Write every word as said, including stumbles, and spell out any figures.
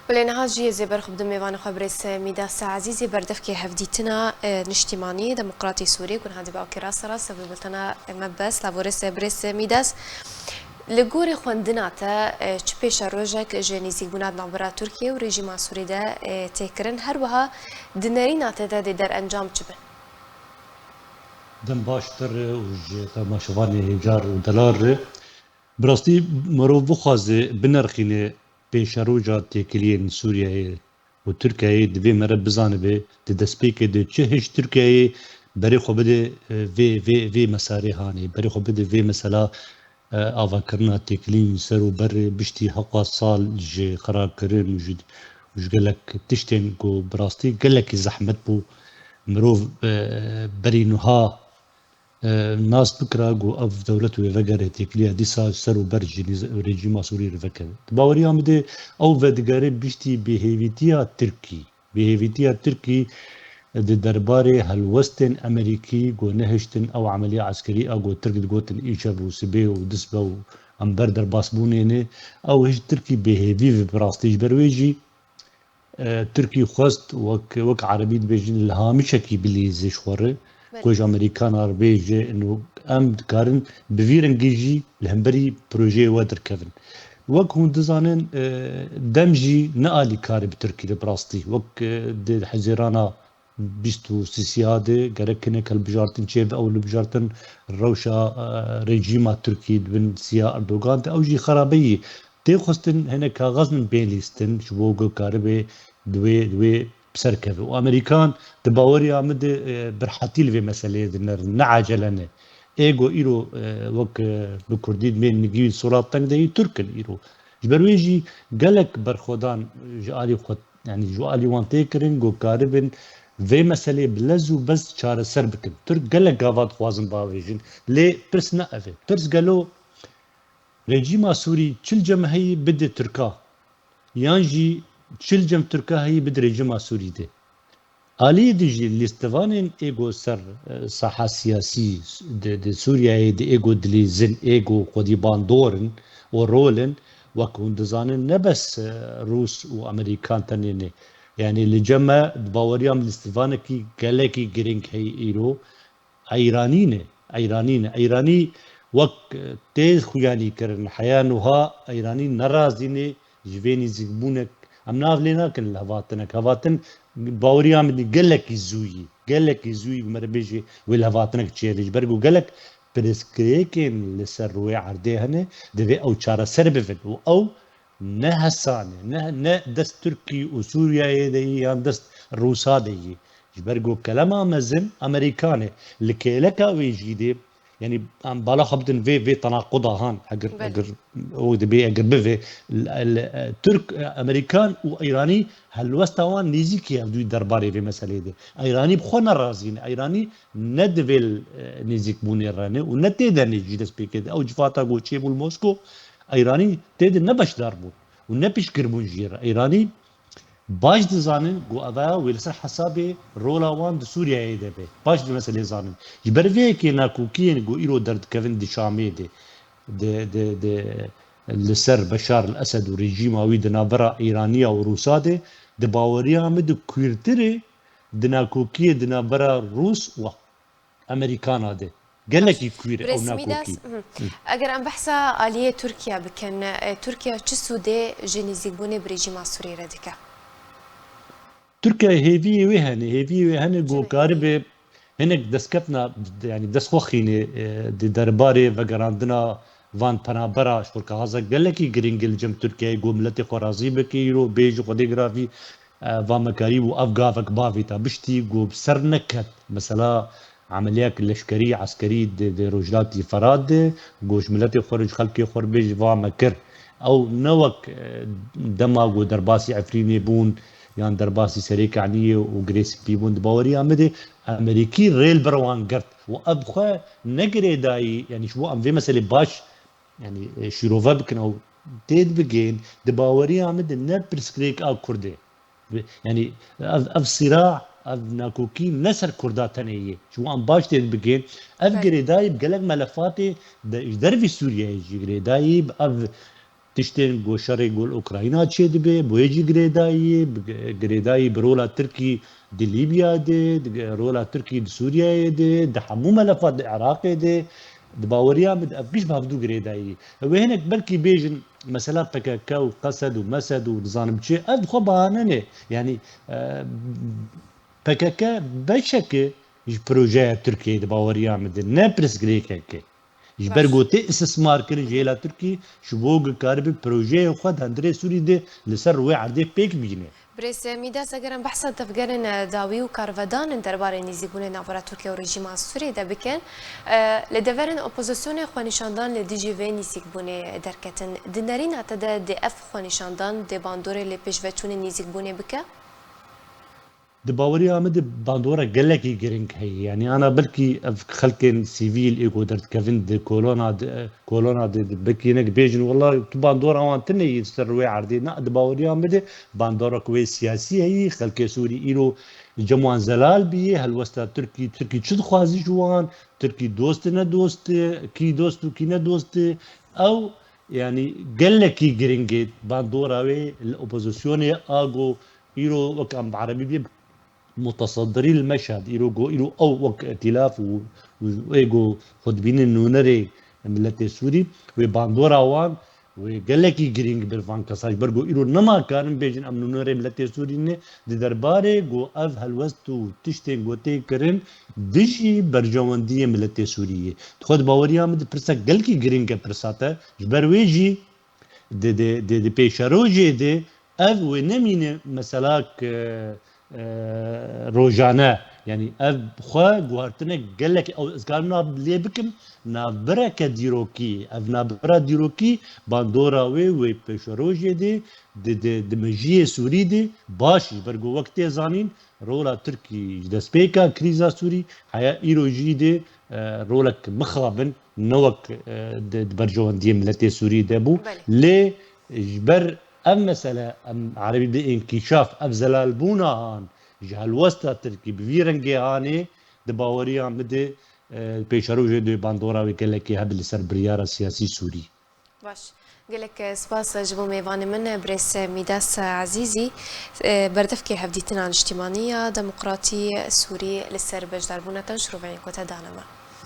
Belê, niha jî ez ê ber xwe bidim mêvanê xwe birêz Mîdas Ezîzê, berdevkê Hevdîtina, e, Niştîmanî Demokratî Sûrî, ku niha dê bi awkê raste rast bi bultena me bes. Lavorês birêz Mîdas. Li gorî xwendina te, e, çi pêşerojek ji nêzîkbûna di navbera Tirkiye û rejîma Sûrî de, e, tê kirin? Her wiha di nerîna te de dê derencam çi bin? Dem baş te re û ji temaşevanê hêjar û delal re. Bi rastî, mirov bixwaze binerxîne pêşeroja têkiliyên Sûriyeyê û Tirkiyeyê, divê mere bizanibe di destpêkê de çi hişt Tirkiyeyê berê xwe bide, e, vê, vê, vê mesarê hanê, berê xwe bide vê mesela, e, avakirina têkiliyên ser û berê biştî heqwa sal ji xirakirin û ji, û ji gelek tiştên ku bi rastî gelekî zehmet bû mirov, e, berî nuha e, nas bikira ku ev dewlet wê vegere têkiliya dîsa ser û ber ji nîz-, rejîma Sûrî re vekeve. Di baweriya min de ew vedigere biştî bêhêvîtiya Tirkî. Bêhêvîtiya Tirkî di derbarê helwestên Amerîkî ku nehiştin ew emeliya eskerî a ku Tirk digotin îşev û sibê û disbe û em ber derbasbûnê ne, ew hiş Tirkî bêhêvî ve bi rastî. Ji ber wê jî e, Tirkî xwest wek, wek erebî dibêjin, li hamişekî bilîze ji xwe re, Belê. ku ji Amerîkana re bêje, ino em dikarin bi vî rengî jî li hemberî projeyê we derkevin. Wek hûn dizanin, e, dem jî ne alîkar e bi Tirkî re bi rastî. Wek, e, di Hezêrana bîst û sisiya de gerek hinek hilbijartin çêbe, ew hilbijartin rewşa, e, rejîma Tirkî di bin siya Erdogan de, ew jî xerabeyî. Tê xwestin hinek kaxez min bên lîstin ji bo ku karibe di wê, di wê bi ser keve. Û Amerîkan di baweriya min de, e, bi rehetî li vê meseleyê dinerin, ne acele ne. Ê ku îro, e, wek, e, bi kurdî dimê nigî solat teng de yî Tirk in îro. Ji ber wê jî gelek berxwedan ji alî xwe, yanî ji alî wan tê kirin ku karibin vê meseleyê bi lez û bez çareser bikin. Tirk gelek gava dixwazin bavêjin. Lê pirs ne ev e. Pirs gelo rejîma Sûrî çil cem heyî bide Tirka, yan jî çil cem Tirka heyî bide rejîma Sûrî de. Aliyê din jî lîstivanên ê ku ser, e, saha siyasî di, di Sûriyeyê de ê ku dilîzin, ê ku xwedî bandor in û rol in, wek hûn dizanin, ne bes, e, Rûs û Amerîkan tenê ne. Yanî li cem me, di baweriya min lîstivanekî gelekî girîng heye îro, Eyranî ne. Eyranî ne. Eyranî wek, e, tê xuyanî kirin, heya nuha Eyranî nerazî ne ji vê nêzîkbûnek. Em nav lê nakin li hevatinek. Hevatin baweriya min gelekî zû yî. Gelekî zû yî, ku me re bêjî wê li hevatinek çêbe. Ji ber ku gelek pirsgirêkên li ser rûyê erdê hene, divê ew çareser bibin. Û ew ne hesan e, ne, ne dest Tirkî û Sûriyeyê de yî yan dest Rûsa de yî. Ji ber ku kelema mezin Amerîkan e. Li kêleka wê jî dê, yanî em bala xwe bidin vê, vê tenaquda han, eger, Belê. eger o dibê, eger bive, l-, l-, Tirk, Amerîkan û Îranî helwesta wan nêzîkî hevdûyî derbarê vê meseleyê de. Îranî bi xwe nerazî ne. Îranî ne di vê, e, nêzîkbûnê re ne û ne tê de ne jî destpêkê de. Ew civata ku çêbû li Mosko, Îranî tê de ne beşdar bûn û ne piştgir bûn jê re. Îranî baş dizanin ku ev wê li ser hesabê rola wan di Sûriyeyê de be. Baş di meselê zanin. Ji ber vê yekê nakokiyên ku îro derdikevin di Şamê de, di, di, di, li ser Beşar el Esed û rejîma wî di navbera Îraniya û Rûsa de, di baweriya min di kwîrtir e di nakokiyê di navbera Rûs û Amerîkana de. Gelekî kwîr e ew Birêz Mîdas, nakokî. Hı. Eger em behsa aliyê Tirkiye bikin, e, Tirkiye çi sûdê ji nêzîkbûnê bi rejîma Sûrî re dike? Tirkiye hêviyê wê hene, hêviyê wê hene Çi ku hêviyê? karibe hinek destketina, yanî destxwexînê, e, di derbarê vegerandina van penabera ji xwe, ka haza gelekî girîng e li cem Tirkiyeyê ku miletê xwe razî bike, îro bê ji Xwedê giravî, e, vamekarî û ev gavek bavê te biştî ku bi ser neket. Mesela, emeliyek leşkerî, eskerî di, di Rojhilatî Ferat de, ku ji miletê xwe re, ji xelkê xwe re bê ji va me kir. Ew ne wek, e, dema ku derbasî Efrînê bûn, yan derbasî Serê Keniyê û Girê Spî bûn, di baweriya min de Amerîkî rê li ber wan girt. Û ev xwe ne girêdayî, yanî ji bo em vê meselê baş, yanî, e, şîrove bikin, ew tê dibigên, di baweriya min de ne pirsgirêk a Kurd e. Bi-, yanî ev, ev sîra, ev nakokî ne ser Kurda tenê ye. Ji wan baş tê dibigên. Ev Belê. girêdayî bi gelek melefatê de, ji dervî Sûriyeyê jî girêdayî bi ev tiştên ku şerê ku li Ukrayna çêdibe, bi wê jî girêdayî, bi, girêdayî bi rola Tirkî di Lîbya de, di rola Tirkî di Sûriyeyê de, di hemû melefa di Iraqê de, di baweriya min de ev giş bi hevdû girêdayî. Wê hinek belkî bêjin, mesela P K K û Qesed û Mesed û nizanim çi, ev bi xwe bahane ne. Yanî, e, P K K beşeke ji projeya Tirkiyeyê di baweriya min de, ne pirsgirêkeke. Ji ber Baş. ku tê istismar kirin ji hêla Tirkî, ji bo ku karibe projeyên xwe di hundirê Sûrî de li ser rûyê erdê pêk bîne. Birêz Mîdas, eger em behsa tevgerên dawî û karvedanên derbarê nîzîkbûnê navbera Tirkiye û rejîma Sûrî de bikin, e, li deverên opozisyonê xwenîşandan li dijî vê nîzîkbûnê derketin. Di nerîna te de dê ev xwenîşandan dê bandorê lê pêşveçûnê nîzîkbûnê bike? Di baweriya min de bandora gelekî giring heye. Yanî ana belkî ev xelkên sivîl ê ku derdikevin di kolona de, kolona de, de belkî hinek bêjin, wela tu bandora wan tune yî ser rûyê erdê. Na, di baweriya min de bandorek wê siyasî heyî. Xelkê Sûrî îro cem wan zelal bîye. Helwesta Tirkî, Tirkî çi dixwazî ji wan? Tirkî dost e, ne dost e? Kî dost û kî ne dost e? Ew, yanî gelekî giring e bandora wê li opozisyonê a ku îro wek em bi erebî bê mutasaddirî li meşed, îro go, îro ew wek îtîlaf û, û ê go xwedibînin nûnerê miletê Sûrî, wê bandora wan, wê gelekî girîng bir van kesa, ji ber go îro nema karin bêjin em nûnerê miletê Sûrî ne, di derbarê go ev helwest û tiştên go tê kirin dijî berjewendiyê miletê Sûrî ye. Di xwe di baweriya min di pirsek gelkî girîng e pirsa te, ji ber wê jî di, di, di, di pêşerojê de ev wê nemîne meselak, e, e, rojane. Yanî ev xwe guhartinek gelek, ew ez karim nav lê bikim, navbireke dîrokî. Ev navbira dîrokî bandora wê, wê pêşerojê de di, di, di mejiyê Sûrî de baş ji ber ku wek tê zanîn, rola Tirkî ji destpêka krîza Sûrî heya îro jî de, e, rolek mixabin, ne wek, e, di, di berjewendiyê miletê Sûrî de bû. Belê. Lê ji ber ev mesele, em erebî bi înkîşaf, ev zelalbûna han, ji helwesta Tirkî bi vî rengê hanê, di baweriya min de, e, pêşerojê de bandora wê gelekê hebe li ser biryara siyasî Sûrî. Baş. Gelek spas ji bo mêvanê min, birêz Mîdas Ezîzî, berdevkê Hevdîtina Niştimanî ya Demokratî Sûrî, li ser beşdarbûna te û şiroveyên ku te dane me.